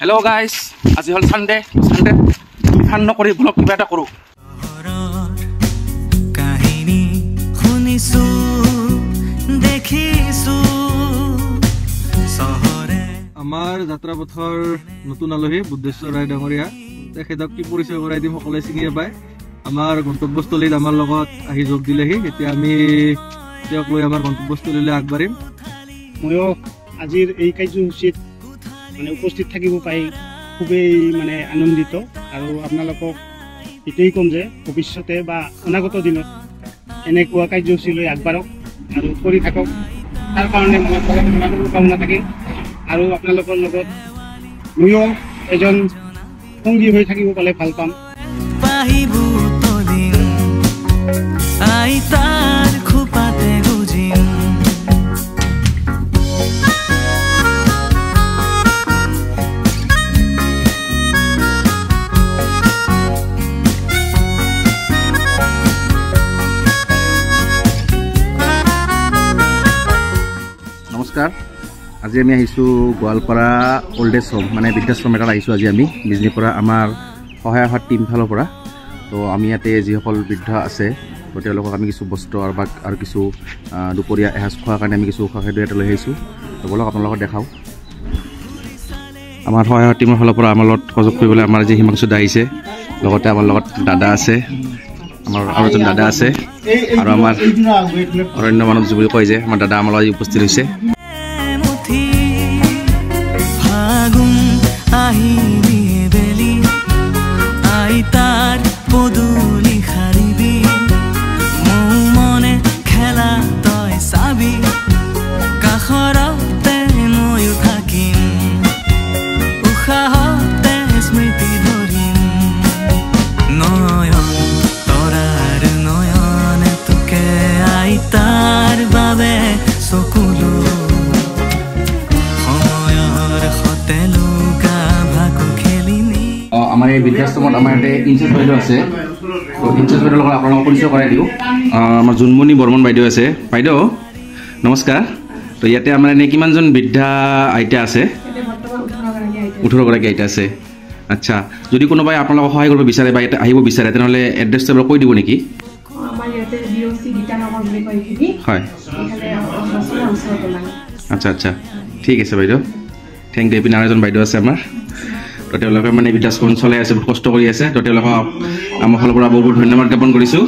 Hello' guys, আজি হ'ল Sunday. Sunday ফান নকৰি ব্লগ কিবা এটা কৰোঁ। কাহিনী শুনিছো দেখিছো চহৰে। আমাৰ যাত্ৰাপথৰ নতুন আলহী বুদ্ধেশ্বৰ ৰায় ডাঙৰীয়া, তেখেতক কি পৰিচয় কৰাই দিম, সকলোৱে চিনিয়ে পায়। আমাৰ গন্তব্যস্থলীত আমাৰ লগত আহি যোগ দিলেহি। এতিয়া আমি তেওঁক লৈ আমাৰ গন্তব্যস্থলীলৈ আগবাঢ়িম। ময়ো আজিৰ এই কাৰ্যসূচীত মানে উপস্থিত থাকিব পাই খুবেই মানে আনন্দিত আৰু আপোনালোকক এইটোৱেই ক'ম যে ভৱিষ্যতে বা অনাগত দিনত এনেকুৱা কাৰ্যসূচী লৈ আগবাঢ়ক আৰু কৰি থাকক, তাৰ কাৰণে মই শুভকামনা থাকিল আৰু আপোনালোকৰ লগত ময়ো এজন সংগী হৈ থাকিব পালে ভাল পাম। পাহি বুটলিম আইতাৰ খোপাতে গুজিম। নমস্কাৰ, আজি আমি আহিছোঁ গোৱালপাৰা অল্ড এজ হোম, মানে বৃদ্ধাশ্ৰম এটাত আহিছোঁ আজি আমি বিজনীৰ পৰা, আমাৰ সহায় অহা টীম ফালৰ পৰা। তো আমি ইয়াতে যিসকল বৃদ্ধ আছে, তো তেওঁলোকক আমি কিছু বস্ত্ৰ আৰু বা আৰু কিছু দুপৰীয়া এসাঁজ খোৱাৰ কাৰণে আমি কিছু খোৱা খাদ্য ইয়াতে লৈ আহিছোঁ। তো ব'লক আপোনালোকক দেখাওঁ। আমাৰ সহায় অহা টীমৰ ফালৰ পৰা আমাৰ লগত সহযোগ কৰিবলৈ আমাৰ যি হিমাংশু দা আহিছে, লগতে আমাৰ লগত দাদা আছে, আমাৰ আৰু এজন দাদা আছে, আৰু আমাৰ অৰণ্য মানৱ বুলি কয় যে আমাৰ দাদা আমাৰ লগত উপস্থিত হৈছে। মুঠি ফাগুন আহিবি বেলি আইতাৰ পদূলি সাৰিবি, মৌ মনে খেলা তই চাবি, কাষৰতে ময়ো থাকিম, উশাহতে স্মৃতি ধৰিম। নয়ন তৰাৰ নয়নে তোকে আইতাৰ বাবে চকুলো, সময়ৰ সতে লুকা ভাকু খেলিনি। আমাৰ এই বৃদ্ধাশ্ৰমত আমাৰ ইয়াতে ইনচাৰ্জ বাইদেউ আছে। তো ইনচাৰ্জ বাইদেউৰ লগত আপোনালোকক পৰিচয় কৰাই দিওঁ। আমাৰ জোনমণি বৰ্মন বাইদেউ আছে। বাইদেউ নমস্কাৰ। তো ইয়াতে আমাৰ এনেই কিমানজন বৃদ্ধা আইতা আছে? 18গৰাকী আইতা আছে। আচ্ছা, যদি কোনোবাই আপোনালোকক সহায় কৰিব বিচাৰে বা ইয়াতে আহিব বিচাৰে, তেনেহ'লে এড্ৰেছটো এবাৰ কৈ দিব নেকি? আমাৰ ইয়াতে বি অ' চি গীতানগৰ বুলি কয় এইখিনি। হয়। এইফালে অৰুণাচলৰ ওচৰতে মানে। আচ্ছা আচ্ছা, ঠিক আছে বাইদেউ, thank U. এইপিনে আৰু এজন বাইদেউ আছে আমাৰ। তো তেওঁলোকে মানে বৃদ্ধাশ্ৰম চলাই আছে, বহুত কষ্ট কৰি আছে। তো তেওঁলোকক আমাৰ ফালৰ পৰা বহুত বহুত ধন্যবাদ জ্ঞাপন কৰিছোঁ।